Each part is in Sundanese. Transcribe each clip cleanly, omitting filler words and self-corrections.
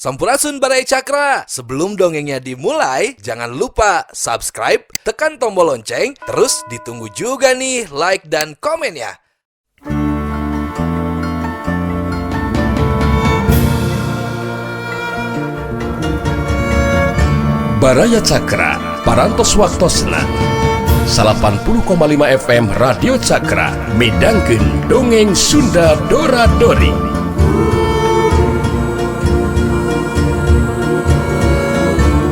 Sampurasun, Baraya Cakra. Sebelum dongengnya dimulai, jangan lupa subscribe, tekan tombol lonceng, terus ditunggu juga nih like dan komennya. Baraya Cakra, Parantos Waktosna 80,5 FM Radio Cakra midangkeun Dongeng Sunda Dora Dori.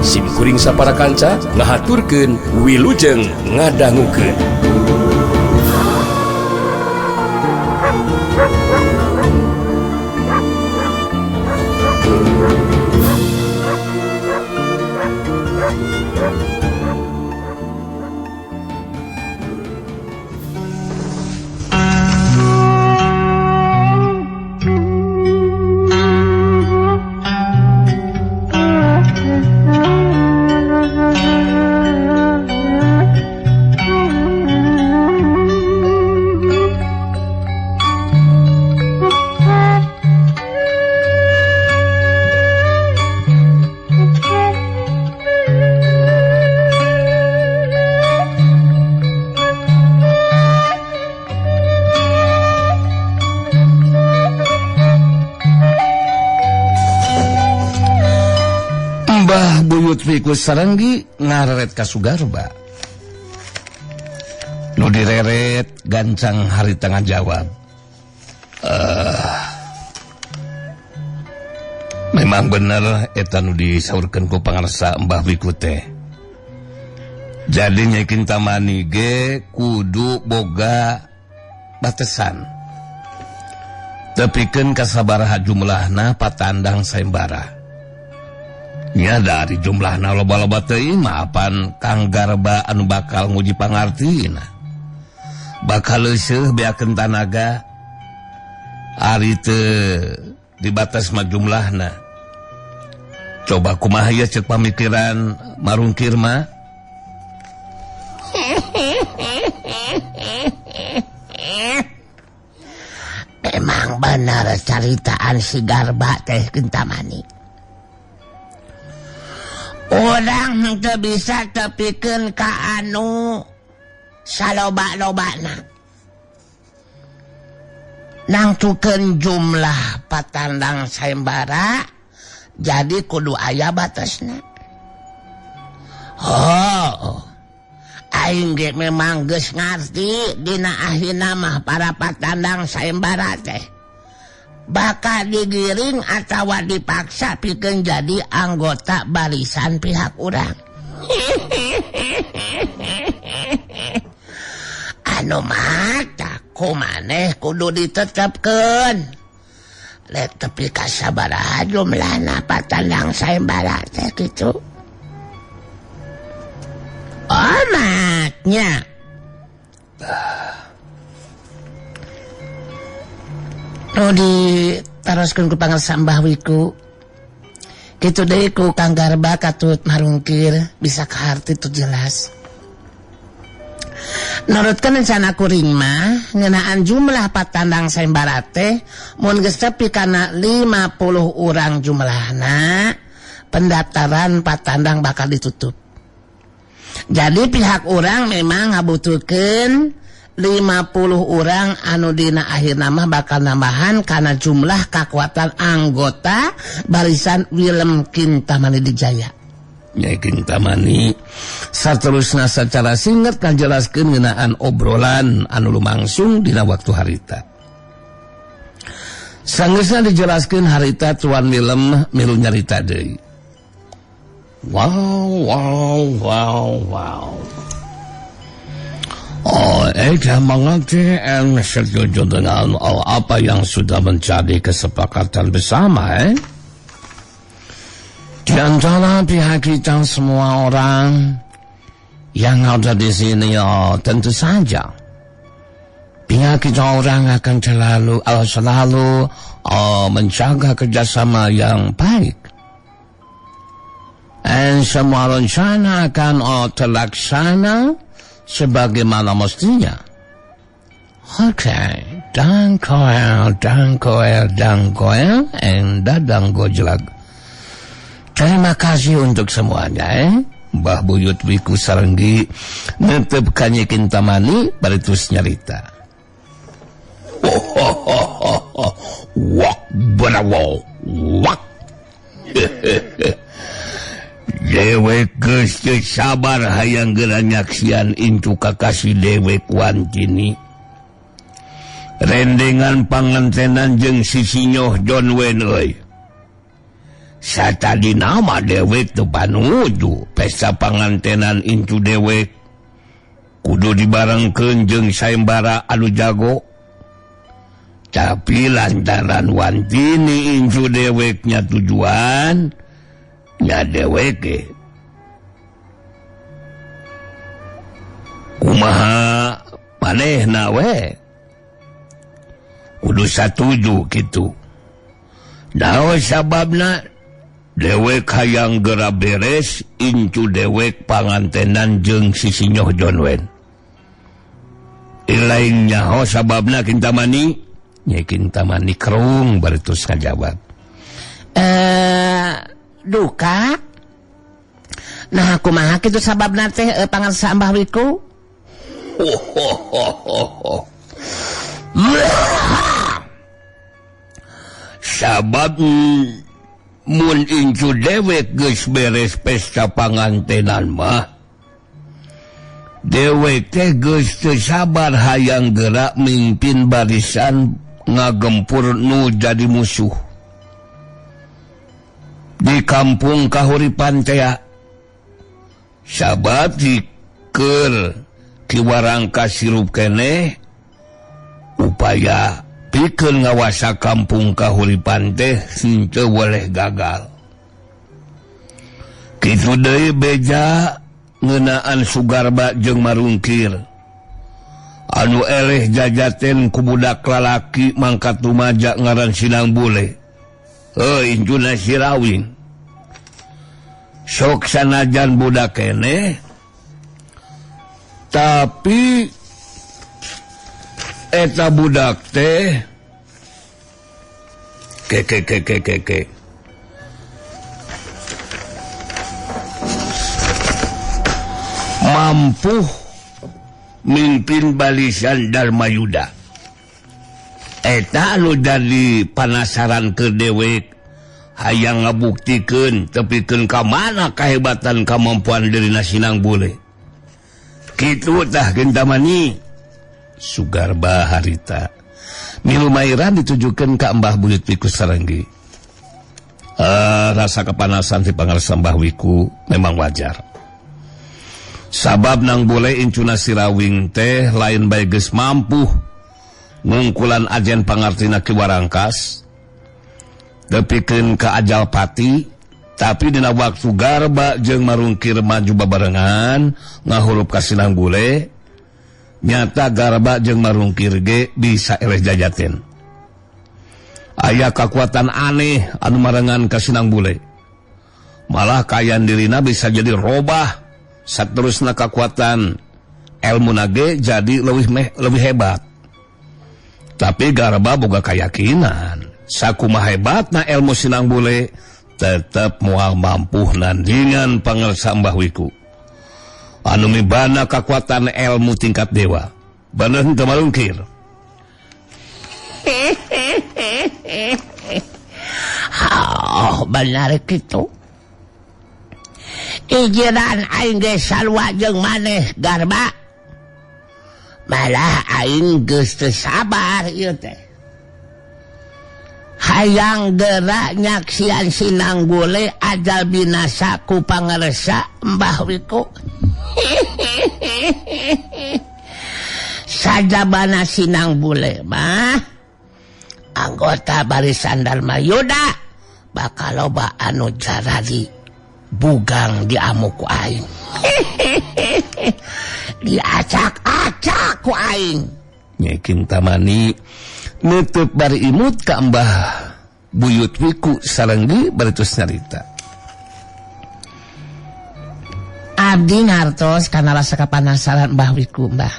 Sim kuring sapara kanca ngahaturkeun wilujeng ngadangukeun. Mbah Buyut Wiku Sarenggi ngareret ka Sugarba. Nu direret gancang harita ngajawab. Memang bener eta nu disaurkeun ku pangarsa Mbah Wiku teh. Jadi Nyai Kintamani ge kudu boga batesan. Tepikeun ka sabaraha jumlahna patandang sayembara. Nya dari jumlahna loba-loba teuing mah apan Kang Garba anu bakal nguji pangartina. Bakal leuseureuh beakeun tanaga ari teu dibatas mah jumlahna. Coba kumaha ieu ceuk pamikiran Marungkir mah? Memang benar caritaan si Garba teh Kintamani. Orang teu bisa tepikeun ka anu saloba-lobana. Nangtukeun jumlah patandang sayembara jadi kudu aya batasna. Oh, aing ge memang geus ngarti dina akhirna mah para patandang sayembara teh bakal digiring atawa dipaksa pikeun jadi anggota barisan pihak urang. Anu mata ku maneh kudu ditetepkeun. Lek tepi ka sabaraha jumlahna patandang sayembara teh kitu. Oh matnya. Nu ditaroskeun ku pangarsa Mbah Wiku. Kitu deui ku Kang Garba katut marungkir bisa kaharti tu jelas. Nurutkeun rencana kuring mah ngeunaan jumlah patandang sayembara teh mun geus tepi kana 50 urang jumlahna pendaftaran patandang bakal ditutup. Jadi pihak urang memang ngabutuhkeun 50 orang anu dina akhir nama bakal nambahan karena jumlah kekuatan anggota barisan Willem Kintamani Dijaya. Nyai Kintamani saterusna secara singkat ngajelaskeun ngeunaan obrolan anu lumangsung dina waktu harita. Sanggeusna dijelaskeun harita Tuan Willem milu nyarita deui. Wow wow wow wow. Oh, saya mengerti dan setuju dengan apa yang sudah menjadi kesepakatan bersama, eh? Di antara pihak kita semua orang yang ada di sini, oh, tentu saja pihak kita orang akan selalu menjaga kerjasama yang baik. Dan semua rencana akan terlaksana sebagaimana mestinya. Oke, dangkoel, dangkoel, dangkoel, and dadang gojlak. Terima kasih untuk semuanya Mbah Buyut Wiku Sarenggi netep ka Nyi Kintamani bari terus nyarita. Wak berawo wak. Dewek geus teu sabar hayang geura nyaksian incu kakasih dewek Wantini. Rendengan pangantenan jeung sisinyoh John Wayne euy. Satadi nama dewek teu panuju pesta pangantenan incu dewek kudu dibarengkeun jeung sayembara anu jago. Tapi lantaran Wantini incu deweknya tujuan nya dewek kumaha manehna we kudu satuju kitu. Naon sababna dewek hayang gera beres incu dewek pangantenan jeung sisinyoh John Wayne. Ilain nyaho sababna Kintamani? Nyi Kintamani kerung bari terus ngajawab. Duka. Nah kumaha kitu sababna teh pangarsa Mbah Wiku? Sabab mun incu dewek geus beres pesta pangantenan mah dewek teh geus teu sabar hayang gerak mimpin barisan ngagempur nu jadi musuh di kampung Kahuripan teh. Sabab dikeul Ki Warangka sirup keneh upaya pikeun ngawasa kampung Kahuripan teh henteu boleh gagal. Kitu deui beja ngeunaan Sugarba jeung Marungkir anu eleh jajaten ku budak lalaki mangkat rumaja ngaran Sinang Bule. Heuh incuna Sirawing sok sanajan budak keneh tapi eta budak teh ke mampu mimpin barisan Darmayuda. Eta anu jadi panasaran ke dewek hayang ngabuktikeun tepikeun ka mana kahebatan kamampuan dirina Sinang Bule. Kitu tah Kintamani. Sugarba harita milumairan ditujukan ka Mbah Buyut Wiku Sarenggi. Rasa kepanasan si pangarsa Mbah Wiku memang wajar. Sabab nang bule incuna Sirawing teh lain bae geus mampu ngungkulan ajen pangartina Ki Warangkas tepikeun ka ajal pati, tapi dina waktu Garba jeung Marungkir maju babarengan ngahurup ka Sinang Bule, nyata Garba jeung Marungkir ge bisa eleh jajaten. Aya kakuatan aneh anu marengan ka Sinang Bule. Malah kayan dirina bisa jadi robah saterusna kakuatan ilmu nage jadi lebih hebat. Tapi Garba boga keyakinan sakumaha hebatna ilmu Sinang Bule tetep moal mampu nandingan pangersa Mbah Wiku anu mibana kakuatan ilmu tingkat dewa. Bener henteu Marungkir? Oh, benar kitu. Ijiran aing ge sarua jeung maneh Garba. Malah aing geus teu sabar ieu teh. Hayang gerak nyaksian Sinang Bule ajal binasa ku pangersa Mbah Wiku. Sajabana Sinang Bule mah anggota barisan Darmayuda bakal loba anu jaradi bugang diamuk ku aing. Diacak-acak ku aing. Nyi Kintamani nutup bari imut ka Mbah Buyut Wiku Sarenggi bari terus nyarita. Abdi ngartos kana rasa kapanasaran Mbah Wiku Mbah.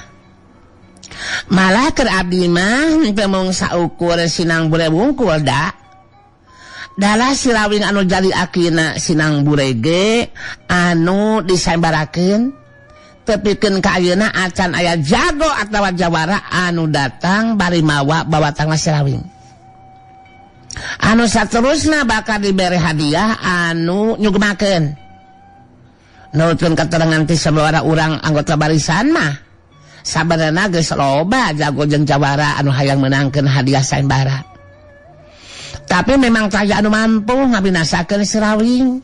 Malah keur abdi mah teu mung saukur Sinang Bule wungkul da. Dalah Sirawing anu jadi akina Sinang Burege anu disembarakeun tepikeun ka ayeuna acan aya jago atawa jawara anu datang bari mawa bawatangna Sirawing. Anu saterusna bakal dibere hadiah anu nyugemakeun. Nurutkeun keterangan ti sababaraha urang anggota barisan mah sabenerna geus loba jago jeung jawara anu hayang meunangkeun hadiah sayembara. Tapi memang taya anu mampu ngabinasakeun Sirawing.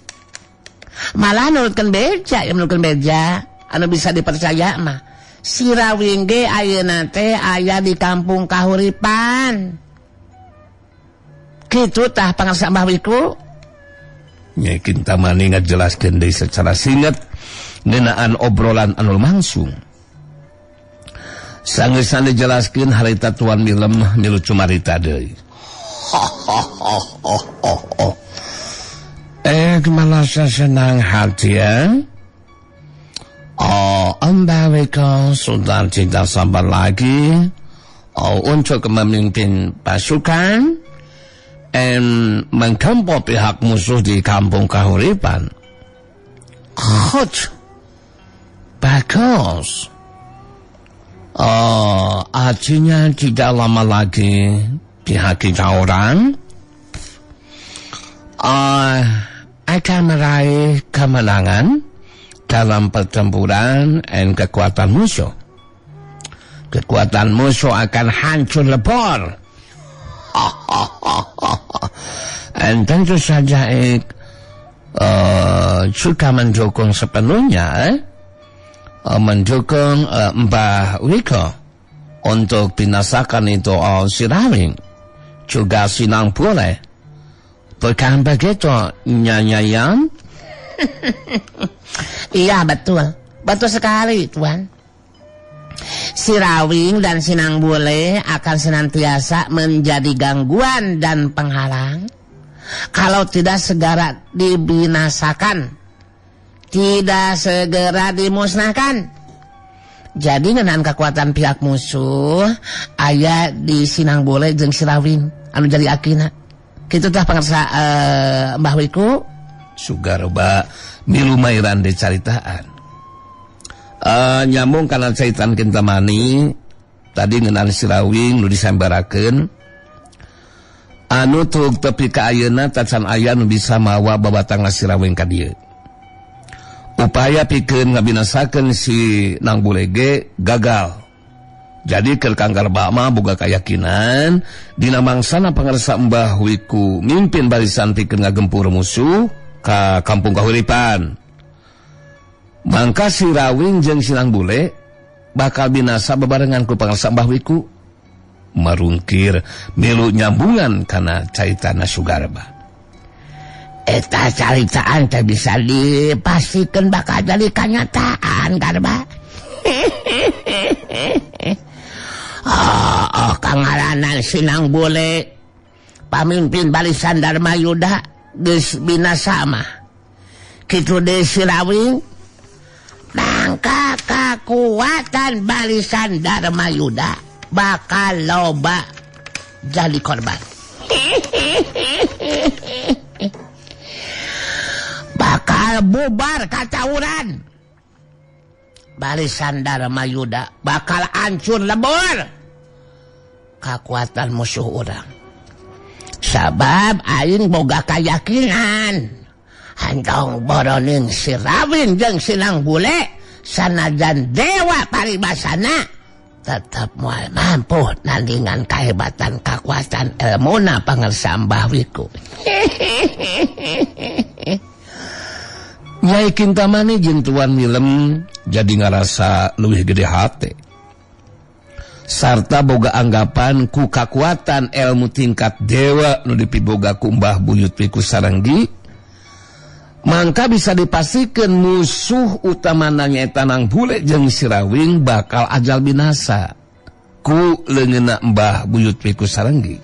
Malah nurutkeun beja, ya nurutkeun beja anu bisa dipercaya mah. Sirawing ge ayeuna teh aya di kampung Kahuripan. Kitu tah pangarsa Mbah Wiku. Nyai Kintamani ngajelaskeun deui secara singkat ngeunaan obrolan anu langsung. Sanggeusna dijelaskeun harita Tuan Milem milu cumarita deui. Gimana senang hati ya? Oh, Mbah Wiku sudah tidak sabar lagi untuk memimpin pasukan dan mengkempot pihak musuh di kampung Kahuripan. Good. Bagus. Oh, artinya tidak lama lagi pihak kita orang akan meraih kemenangan dalam pertempuran dan kekuatan musuh. Kekuatan musuh akan hancur lebur. Dan tentu saja juga mendukung sepenuhnya, mendukung Mbah Wiko untuk binasakan itu Sirawing, juga Sinang Bule. Bukan begitu, Nyanyayan? Iya, betul. Betul sekali, Tuan. Sirawing dan Sinang Bule akan senantiasa menjadi gangguan dan penghalang kalau tidak segera dibinasakan, tidak segera dimusnahkan. Jadi ngeunaan kekuatan pihak musuh aya di Sinang Bule jeung Sirawing anu jadi akina. Kitu tah pangarsa Mbah Wiku. Sugarba milu mairan dicaritaan. Nyambung kana caitan Kintamani tadi ngeunaan Sirawing nu disambarakeun anu tug tepi ka ayeuna tacan aya nu bisa mawa babatangna Sirawing ka dieu. Upaya pikeun ngabinasakeun si Nang Bulege gagal. Jadi keur Kang Garba mah boga kayakinan dina mangsana pangarsa Mbah Wiku mimpin barisan pikeun ngagempur musuh ka kampung Kahuripan. Mangka Sirawing jeung Sinang Bule bakal binasa bebarengan ku pangarsa Mbah Wiku. Marungkir milu nyambungan kana caritana Sugarba. Eta caritaan teh bisa dipastikan bakal jadi kenyataan, Garba. Oh, kangaranan Sinang Bule pamimpin barisan Dharma Yuda geus binasa mah. Kitu deui Sirawing mangka kekuatan barisan Dharma Yuda bakal loba jadi korban. Bakal bubar kacauran. Barisan Dharma Yuda bakal hancur lebur kekuatan musuh orang. Sabab aing boga keyakinan hantong boroning Sirawing jeung Sinang Bule sanajan dewa paribasana tetap moal mampu nandingan kehebatan kekuatan elmuna pangarsa Mbah Wiku. Nyai Kintamani jeung Tuan Milem jadi ngarasa leuwih gede hate sarta boga anggapan ku kakuatan ilmu tingkat dewa nu dipiboga ku Mbah Buyut Wiku Sarenggi, mangka bisa dipastikan musuh utamana nyaeta Nang Bule jeung Sirawing bakal ajal binasa ku leungeunna Mbah Buyut Wiku Sarenggi.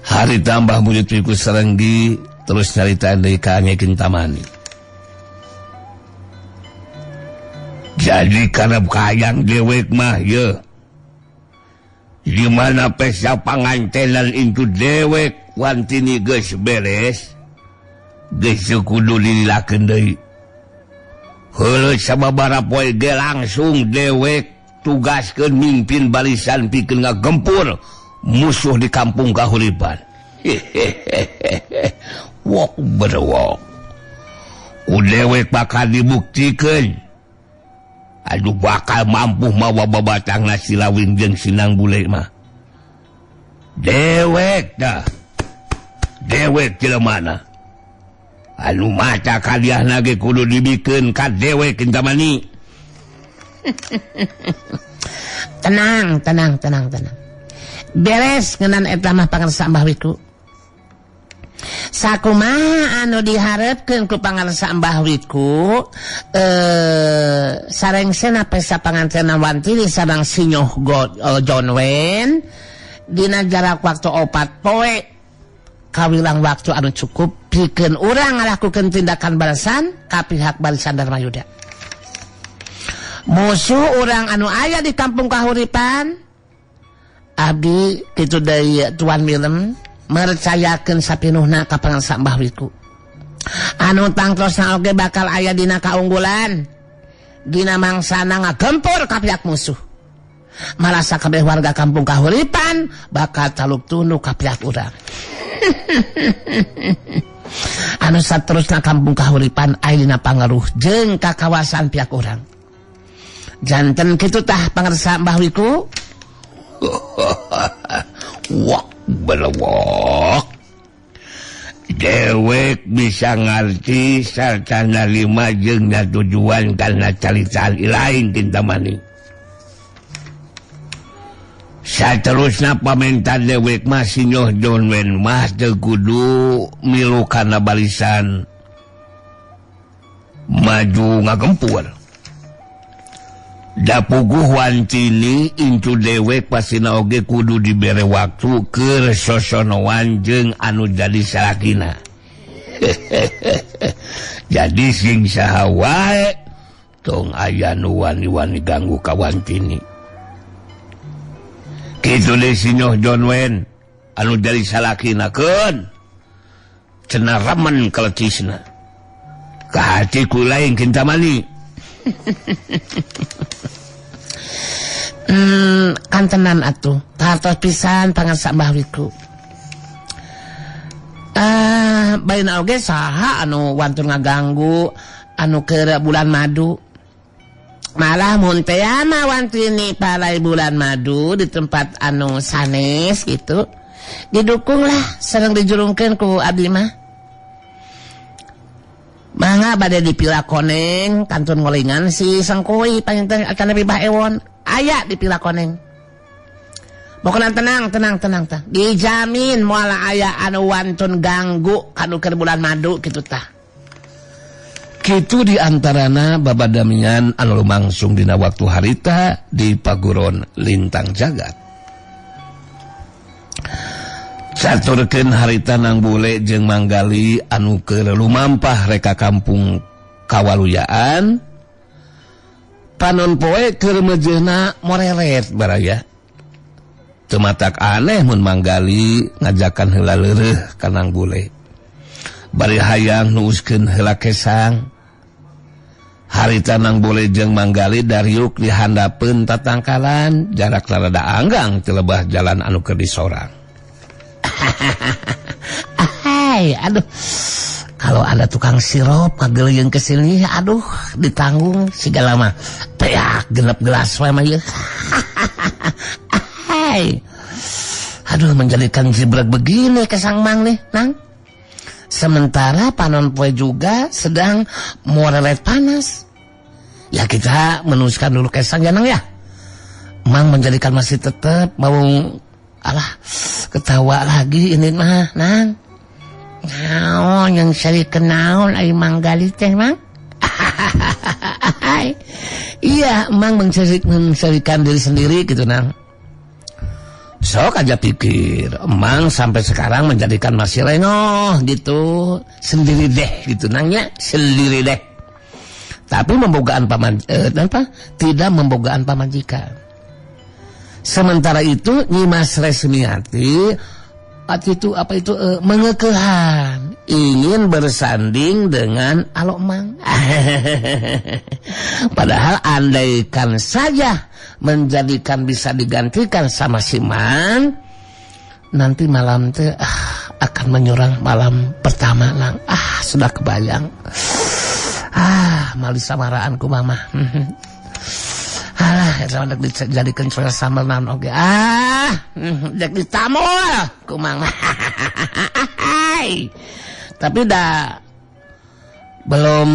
Harita Mbah Buyut Wiku Sarenggi terus nyarita deui ka Nyai Kintamani. Jadi karena kayang dewek mah ye, di mana pesta pangantenan itu dewek Wantini geus beres geus kudu dililakeun deui. Heuleut sababaraha poe ge langsung dewek tugaskeun mimpin barisan pikeun ngagempur musuh di kampung Kahuripan. Wok berwok. Ku dewek bakal dibuktikeun. Aduh bakal mampu mawa babatang nasi lawing jeung sinang bule mah. Dewek dah. Dewek jelemana. Anu maca kadiahna ge kudu dibikeun ka dewek Kintamani. Tenang, tenang, tenang, tenang. Beres ngenan eta mah pangarsa Mbah Wiku. Sakumaha anu diharepkeun ku pangarsa Mbah Wiku sarengsena pesta pangantena Wantini sareng Sinyoh John Wayne dina jarak waktu 4 poe kawilang waktu anu cukup pikeun urang ngalakukeun tindakan balasan ka pihak barisan Darmayuda. Musuh urang anu aya di kampung Kahuripan abdi kitu deui Tuan Milem mercayakeun sapinuhna ka pangarsa Mbah Wiku. Anu tangtosna oge bakal aya dina kaunggulan dina mangsana ngagempur ka pihak musuh. Malah sakabeh warga kampung Kahuripan bakal taluk tunduk ka pihak urang. Anu saterusna kampung Kahuripan aya dina pangaruh jeung ka kawasan pihak urang. Janten kitu tah pangarsa Mbah Wiku. Wak berwok. Dewek bisa ngarti sarta narima jeung tujuan kana caritaan lain Kintamani. Saterusna pamentan dewek mah Sinyoh John Wayne mah teu kudu milu kana barisan maju ngagempur. Da puguh Wantini incu dewek pasina oge kudu dibere waktu keur sosonoan jeung anu jadi salakina. Jadi sing saha wae tong aya nu wani-wani ganggu ka Wantini. Kitu deui Sinyoh John Wayne anu jadi salakina keun cenah remen kelecisna. Ka hati ku lain Kintamani. Kantenan atuh tartos pisan pangarsa Mbah Wiku. Baina oge saha anu wantun ngaganggu anu keur bulan madu. Malah mun teh mah Wantini palai bulan madu di tempat anu sanes gitu. Didukunglah sareng dijurungkeun ku abdi mah. Mangga bade dipila koneng kantun ngolingan si sangkoi panginten acan lebih bah ewon aya dipila koneng. Pokona tenang tenang tenang tah. Dijamin moal aya anu wantun ganggu kanu keur bulan madu kitu tah. Kitu diantarana babadamian anu lumangsung dina waktu harita di Paguron Lintang Jagat. Caturkeun harita Nang Bule jeung Manggali anu keur lumampah reka kampung Kawaluyaan. Panon poe keur mejeuna moreret baraya. Teu matak aneh mun Manggali ngajakan heula leureuh ka Nang Bule. Bari hayang nuuskeun heula kesang. Harita Nang Bule jeung Manggali dariuk di handapeun tatangkalan jarak rada anggang teu lebah jalan anu keur disorang. Hai, aduh. Kalau ada tukang sirup kagelieun ke sini, aduh, ditanggung segala mah. Peak genep gelas we mah ieu. Hai. Aduh, menjadikan jibrek begini kesang mang nih, Nang. Sementara panon poe juga sedang morelet panas. Ya kita meneruskan dulu kesang ya, Nang ya. Mang menjadikan masih tetap mau alah ketawa lagi ini mah, Nang. Naon yang seri kenaon ai Manggali teh, Mang? Iya, Mang mengserikan diri sendiri gitu, Nang. Sok aja pikir, Emang sampai sekarang menjadikan masih lengoh gitu, sendiri deh gitu nangnya, sendiri deh. Tapi membogaan paman, tidak membogaan pamajikan. Sementara itu Nyimas Resmiati itu apa itu mengekehan ingin bersanding dengan Alok Mang. Padahal andaikan saja menjadikan bisa digantikan sama si Mang, nanti malam teh akan menyurang malam pertama lang. Sudah kebayang. Mali samaraan ku mama. Alah, eta mah dek dijadikeun soal sambal naon oge. Dek ditamol ku mama. Tapi dah belum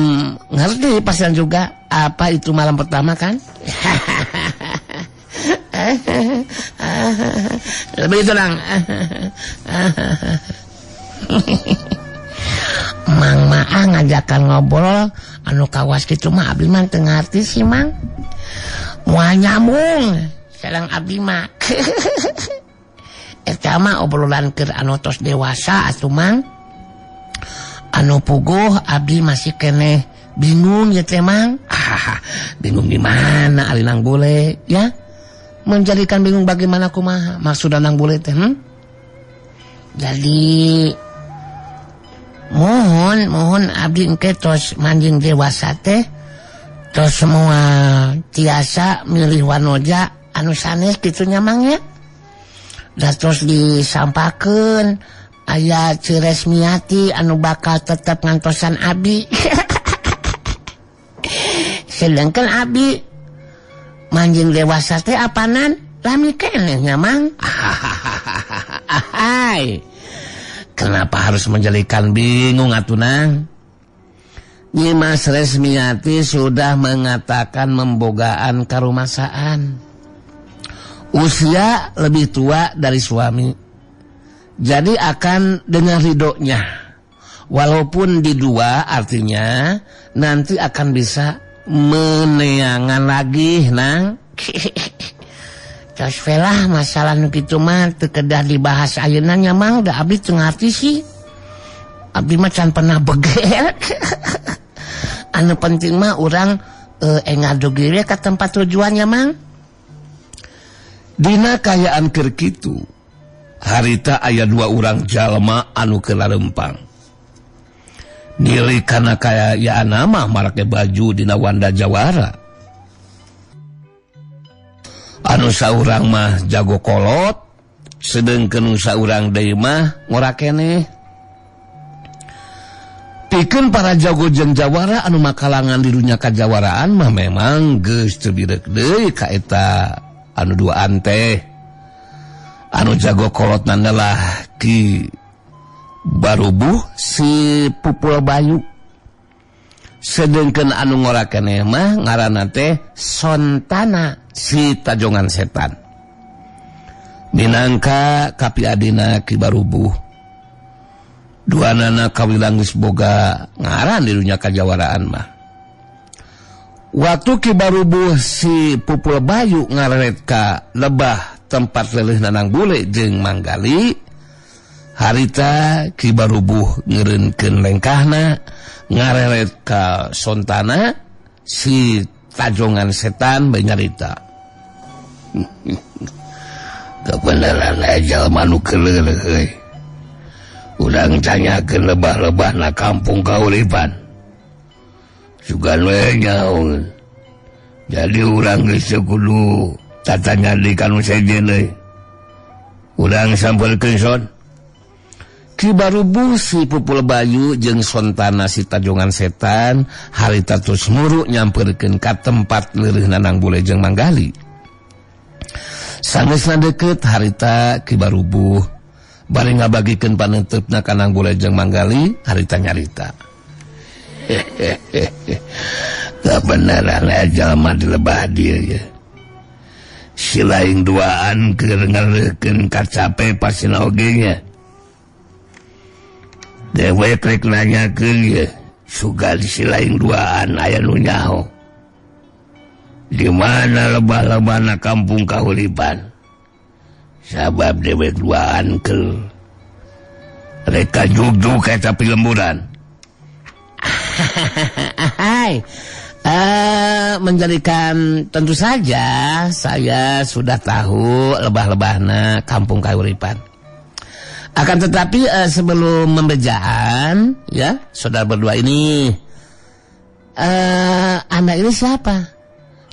ngerti pasien juga apa itu malam pertama kan? Lebih itu lang. Mang mah ngajakan ngobrol anu kawas kitu mah abdi mah teu ngarti sih Mang. Moal nyambung sareng abdi mah. Eta mah obrolan keur anu tos dewasa atuh Mang. Anu puguh abdi masih keneh bingung ya teh Mang. Bingung di mana ari Nang Bule ya? Menjadikan bingung bagaimana kumaha maksud Nang Bule teh? Jadi mohon abdi engke tos manjing dewasa teh tos semua tiasa milih wanoja anu sanes kitu nya Mang ya. Da tos disampakeun aya Ciresmiati anu bakal tetep ngantosan abdi. Sedangkan abdi manjing dewasa teh apanan lami keneh nya Mang. Hai. Kenapa harus menjadikan bingung atuh Nang? Nyimas Resmiati sudah mengatakan membogaan karumasaan. Usia lebih tua dari suami. Jadi akan dengan ridhonya. Walaupun di dua artinya nanti akan bisa meneangan lagi Nang. Tos lah masalah nu kitu mah teu kedah dibahas ayeuna nya Mang, da abdi teu ngarti sih. Abdi mah can pernah begel. Anu penting mah urang engal dugi we ka tempat tujuannya Mang. Dina kayaan keur kitu, harita aya dua urang jalma anu keur larempang. Nilai kana kayaan mah marake baju dina wanda jawara. Anu saurang mah jago kolot, sedengkeun saurang deui mah ngora keneh. Pikeun para jago jeung jawara anu makalangan di dunya kajawaraan mah memang geus teu bireuk deui ka eta anu duaan teh. Anu jago kolot nandalah Ki Barubuh si Pupul Bayu. Sedengkeun anu ngora keneh mah ngaranna teh Sontana si Tajongan Setan. Minangka kapiadina Ki Barubuh. Duanana kawilang geus boga ngaran di dunya kajawaraan mah. Waktu Ki Barubuh si Pupul Bayu ngareret ka lebah tempat leleuh Nanang Bule jeung Manggali, harita Ki Barubuh ngeureunkeun lengkahna ngareret ka Sontana si Tajongan Setan benyarita. Kebenaran jalma nu keuleuh euy. Urang tanyakeun lebah-lebahna kampung Kauripan. Sugan we nyaho. Jadi urang geus teu kudu tatanya di kanu sejen euy. Urang sampeurkeun son. Ki Barubuh si Pupul Bayu jeung Sontana si Tajongan Setan harita tos muru nyamperkeun ka tempat leureun Nanang Bule jeung Manggali. Sangeusna deukeut harita Ki Barubuh bari ngabagikeun paneuteup-na ka Nang Bule jeung Manggali harita nyarita. Kabenaran jalma di lebah dieu ye. Si lain duaan keur ngareukeun kacape pasina oge nya. Dewek rek nanyakeun ye, sugan si lain duaan aya nu nyaho. Di mana lebah-lebahna kampung Kahuripan? Sabab dewek duaan keur rek kajugjug eta pilemburan. Hai. Menjadikan tentu saja saya sudah tahu lebah-lebahna kampung Kahuripan. Akan tetapi sebelum membejaan ya, saudara berdua ini, Anda ini siapa?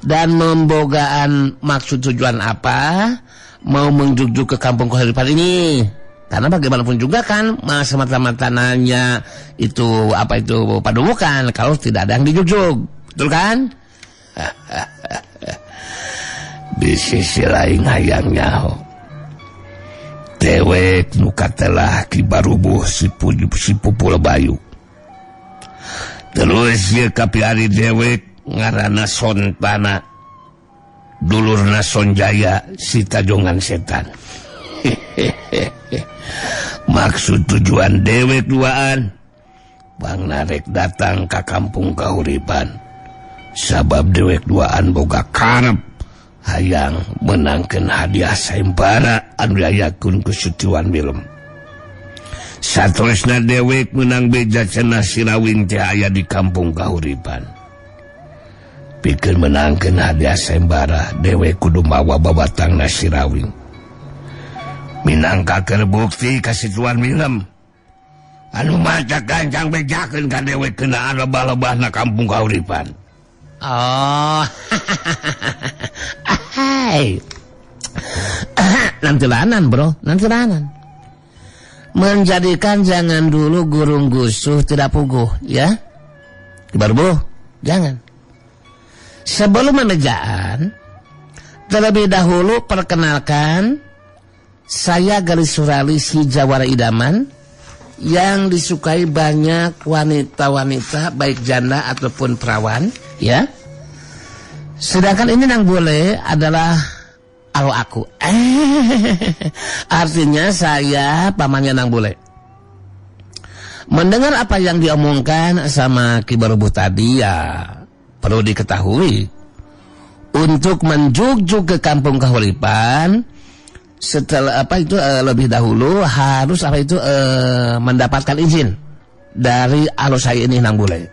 Dan membogaan maksud tujuan apa mau menjujuk ke kampung Kahuripan ini? Karena bagaimanapun juga kan semata-mata nanya itu apa itu padubukan kalau tidak ada yang dijujuk, betul kan? Di sisi lain hayang nyaho dewek nu katelah Ki Barubuh si Pupul Bayu. Terus ye kapiari dewek ngaranna Sontana, dulurna Sonjaya si Tajongan Setan. Maksud tujuan dewek duaan bang narek datang ke kampung Kahuripan sabab dewek duaan boga karep hayang menangkeun hadiah sayembara anu diayakeun ku Sutiwan Wilem. Saterusna dewek menang beja cenah Sirawing teh aya di kampung Kahuripan. Pikeun menangkeun hadiah sayembara dewek kudu mawa babatangna Sirawing. Minangka keur bukti ka Situan Wilem anu maca gancang bejakeun ka dewek kenaan lebah-lebahna kampung Kahuripan. Oh. Hai. Nanti lanan, bro, nanti lanan. Menjadikan jangan dulu gurung gusuh tidak puguh, ya. Baru bro, jangan. Sebelum memejaan, terlebih dahulu perkenalkan saya Galis Surali si Jawara Idaman yang disukai banyak wanita-wanita baik janda ataupun perawan, ya. Sedangkan ini yang boleh adalah alo aku. Artinya saya pamannya Nang Bule. Mendengar apa yang diomongkan sama Ki Barubuh tadi, ya perlu diketahui untuk menjujuk ke kampung Kahuripan setelah apa itu lebih dahulu harus apa itu mendapatkan izin dari alo saya ini Nang Bule.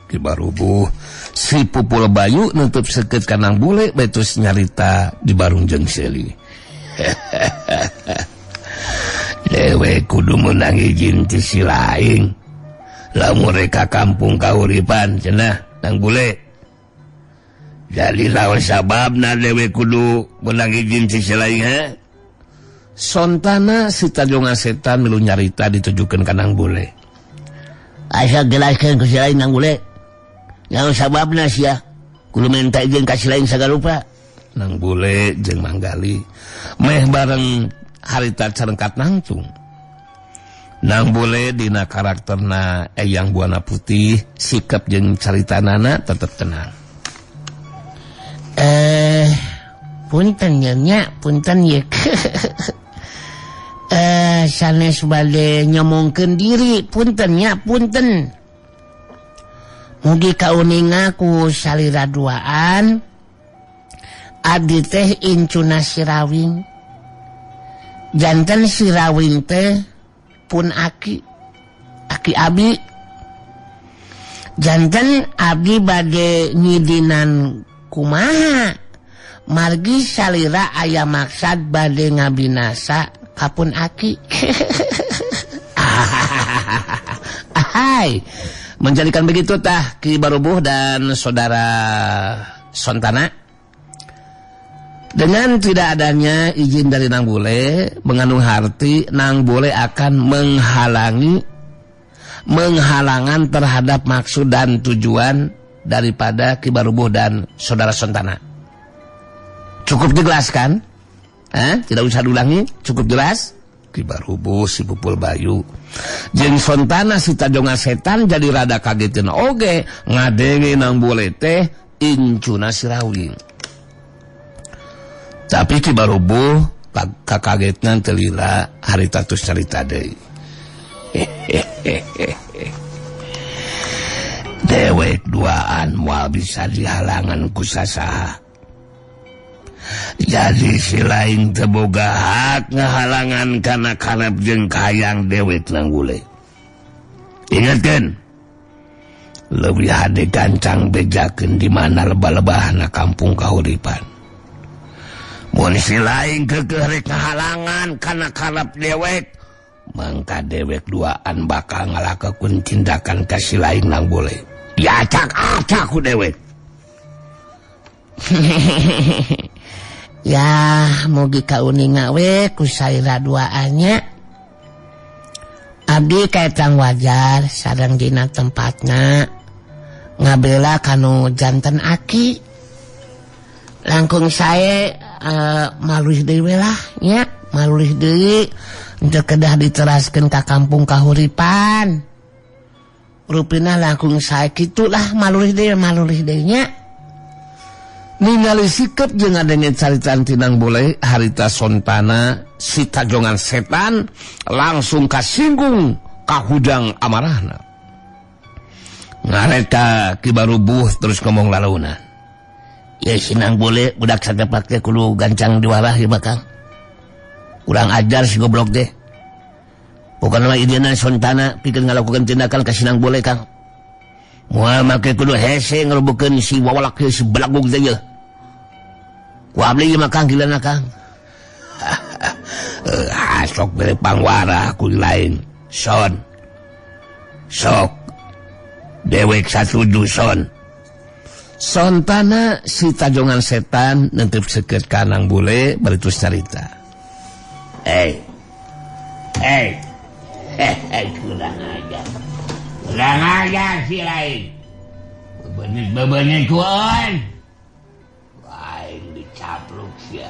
Ki Barubuh si Pupul Bayu nutup seket ka Nang Bule betus nyarita di barung jeung Seli. Dewe kudu menang izin ti si lain lamun rek ka kampung Kahuripan cenah Nang Bule. Jadi lawan sababna dewe kudu menang izin ti si lain ha? Sontana si Tajongan Setan milu nyarita ditujukan ka Nang Bule. Asa jelaskeun ku si lain Nang Bule. Naon sababna sia kudu minta izin ka si lain sagarupa. Nang Bule jeung Manggali meh bareng harita carengkat nangtung. Nang Bule dina karakterna Eyang Buana Putih, sikap jeung caritanana tetep tenang. Punten nya, punten ye. Sanes bade nyomongkeun diri, punten nya, punten. Mugi kauninga ku salira duaan abdi teh incuna Sirawing. Janten Sirawing teh pun aki, aki abi. Janten abdi bade ngidinan kumaha margi salira aya maksad bade ngabinasa kapun aki. Ahai. Menjadikan begitu tah Ki Barubuh dan saudara Sontana. Dengan tidak adanya izin dari Nang Bule, mengandung arti Nang Bule akan menghalangan terhadap maksud dan tujuan daripada Ki Barubuh dan saudara Sontana. Cukup jelas kan? Tidak usah diulangi, cukup jelas. Ki Barubuh si Pupul Bayu jeung Sontana si Tajongan Setan jadi rada kagetin oge ngadenge Nang Bule teh incuna Sirawing. Tapi Ki Barubuh kakagetna teu lila harita tos carita deui. Dewek duaan moal bisa dihalangan ku sasaha. Jadi si lain teu boga hak ngahalangan kana karep jeung kahayang dewek Nang Bule. Ingatkeun, leuwih hade gancang bejakeun di mana lebah-lebahna kampung Kahuripan. Mun si lain keukeuh rek ngahalangan kana karep dewek, Mangka dewek duaan bakal ngalakukeun tindakan ka si lain nang boleh. Diacak-acak ku dewek. Ya, mugi kauninga we ku saira duaannya. Abdi kaetang wajar sareng dina tempatna ngabela kanu janten aki. Langkung sae malulih deui we lah nya, malulih deui teu kedah diteraskeun ka kampung Kahuripan. Rupina langkung sae kitu lah malulih deui nya. Ningali sikep jeung ngadenge caritaan tinang boleh harita sontana si tajongan setan langsung kasinggung kahudang amarahna. Ngareta Ki Barubuh terus ngomong lalaunan. Ya sinang boleh budak satepak teh kudu gancang diwarah ieu mah Kang. Kurang ajar si goblok teh. Bukan mah ideuna sontana pikeun ngalakukeun tindakan ka sinang boleh Kang. Moal make kudu hese ngerubukeun si wawalak si belagug teh ye. Ku abdi mah Kang gilana Kang. Sok bere pangwarah ku lain. Son. Sok. Dewek satuju son. Sontana si tajongan setan nentip seukeut ka Nang Bule bari terus carita. Hey. Hey. Hey, kurang ajar. Kurang ajar si lain. Bebenet-bebenet kuon. Lain dicapluk sia.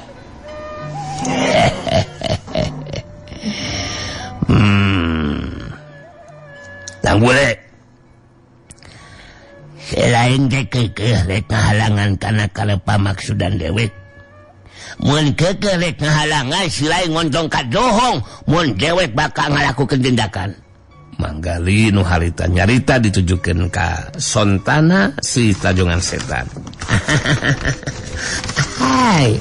Nang Bule. Selain teh keukeuh rek ngahalangan kana karepamaksudan dewek. Mun keukeuh rek ngahalangan si lain ngontong ka dohong mun dewek bakal ngalakukeun tindakan. Manggali nu harita nyarita ditujukeun ka sontana si tajongan setan. Hai.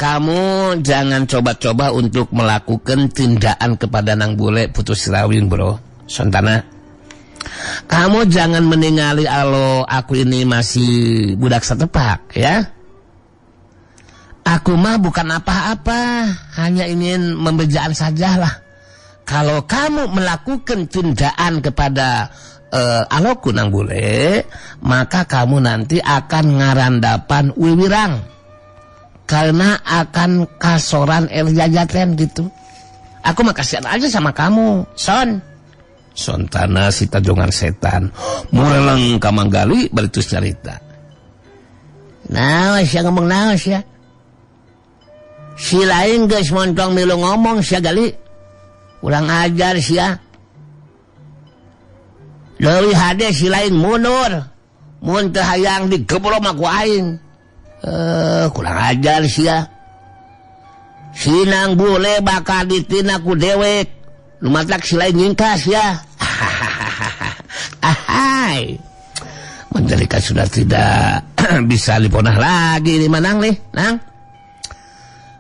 Kamu jangan coba-coba untuk melakukan tindakan kepada Nang Bule putus rawin, bro. Sontana. Kamu jangan meningali alo aku ini masih budak setepak ya. Aku mah bukan apa-apa, hanya ingin membejaan sajalah. Kalau kamu melakukan tindakan kepada aloku Nang Bule, maka kamu nanti akan ngarandapan wiwirang. Karena akan kasoran erjajaten gitu. Aku mah kasihan aja sama kamu, Son. Sontana si tajongan setan mureleng ka Manggali bari terus carita. Naos ya ngomong naos ya. Si lain geus montong milu ngomong sia gali. Kurang ajar sia. Leuwih hade si lain mundur. Mun teu hayang digeblok mah ku aing. Kurang ajar sia. Si Nang Bule bakal ditina ku dewek. Lumatak si lain nyingkas ya. Ahai. Mandalika sudah tidak bisa diponah lagi di Manang nih, Nang.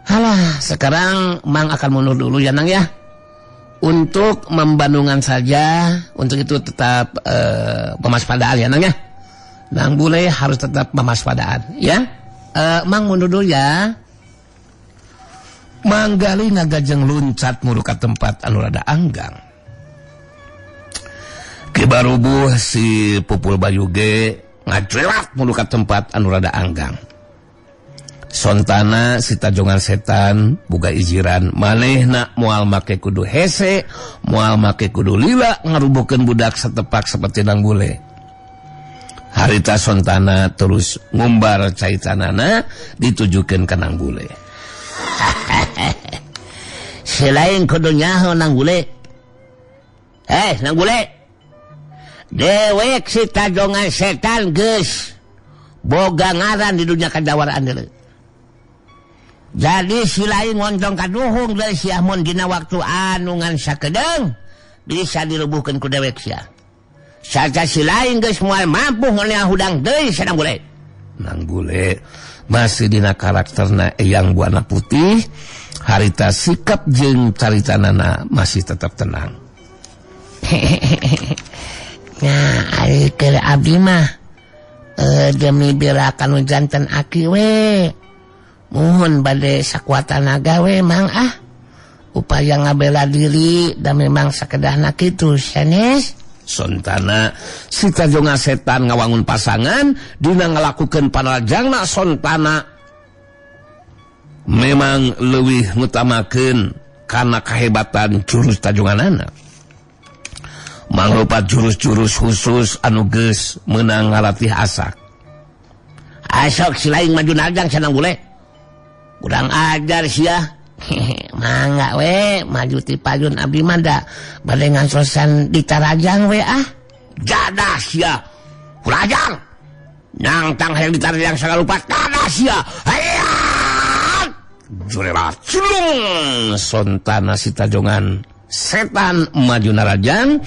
Halah, sekarang Mang akan mundur dulu ya, Nang ya. Untuk membandungan saja, untuk itu tetap pemaspadaan ya, Nang ya. Nang Bule harus tetap pemaspadaan ya. Mang mundur dulu ya. Manggali ngagajeng luncat muru ka tempat anu rada anggang. Ki Barubuh si Pupul Bayu ge ngajelak muru ka tempat anu rada anggang. Sontana si tajongan setan boga iziran manehna moal make kudu hese, moal make kudu lila ngarubukeun budak setepak seperti Nang Bule. Harita sontana terus ngumbar caitanana ditujukeun ka Nang Bule. Selain kudu nyaho Nang Bule. Nang Bule. Dewek si tajongan setan geus boga ngaran di dunia kadawaraan deui. Jadi si lain ngontong kaduhung deui sia mun dina waktu anu ngan sakedeung bisa dirubuhkeun ku dewek sia. Saca si lain geus moal mampu ngeunah hudang deui sia Nang Bule. Nang Bule masih dina karakterna Eyang Buana Putih, harita sikap jeung caritanana masih tetap tenang. Nah, ari keur abdi mah demi bela kanu janten aki we. Muhun bade sakuat tanaga we mang ah. Upaya ngabela diri da memang sakedahna kitu sanes. Sontana si Tajongan setan ngawangun pasangan dina ngalakukeun panarajangna sontana memang leuwih ngutamakeun kana kahebatan jurus tajonganana. Mangrupa jurus-jurus khusus anu geus meunang ngalatih asak. Asok si laing maju narajang sanang bule. Kurang ajar sia. Mangga we maju ti payun abdi mah da bade ngansosan ditarajang we ah. Jadah sia. Kurang ajar. Nangtang hayang ditarajang sagala rupa tadah sia. Hayang. Jurerat culung sontana si Tajongan setan maju narajang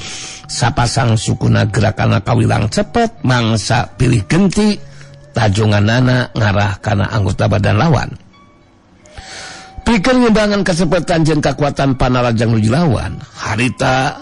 sapasang sukuna gerakana kawilang cepet mangsa pilih genti tajonganana ngarah kana anggota badan lawan. Pikeun ngembangan kesepetan jeung kakuatan panarajang nuju lawan harita